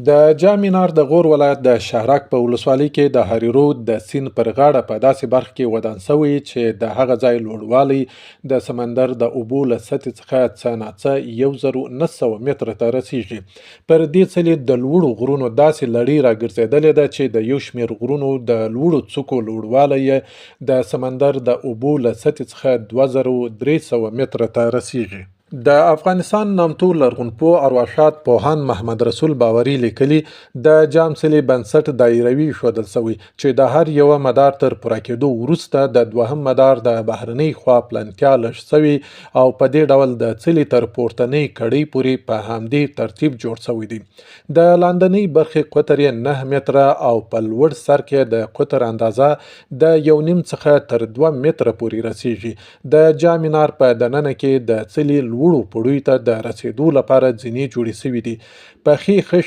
د جام مینار د غور ولایت د شهرک په ولسوالۍ کې د هریرود د سیند پر غاړه په داسې برخه کې ودان شوی چې د هغه ځای لوړوالی د سمندر د اوبو له سطحې څخه څه ناڅه 1900 متره ته رسیږي. پر دې څلي د لوړو غرونو داسې لړۍ راګرځېدلې ده چې د یو شمېر غرونو د لوړو څوکو لوړوالی یې د سمندر د اوبو له سطحې څخه 2300 متره ته رسیږي. د افغانستان نامتو لرغونپوه ارواښاد پوهاند محمد رسول باوري لیکلي، د جام څلي بنسټ دایروي ښودل شوی چې د هر یوه مدار تر پوره کېدو وروسته د دوهم مدار د بهرنۍ خوا پلنتیا لږ شوې او په دې ډول د څلي تر پورتنۍ کړۍ پورې په همدې ترتیب جوړ شوی دی. د لاندنۍ برخې قطر یې 9 متره او په لوړ سر کې د قطر اندازه د یو نیم څخه تر 2 متره پورې رسیږي. د جام منار په دننه کې د څلي لوړو پوړیو ته د رسېدو لپاره زینې جوړې شوې دي. پخې خښتې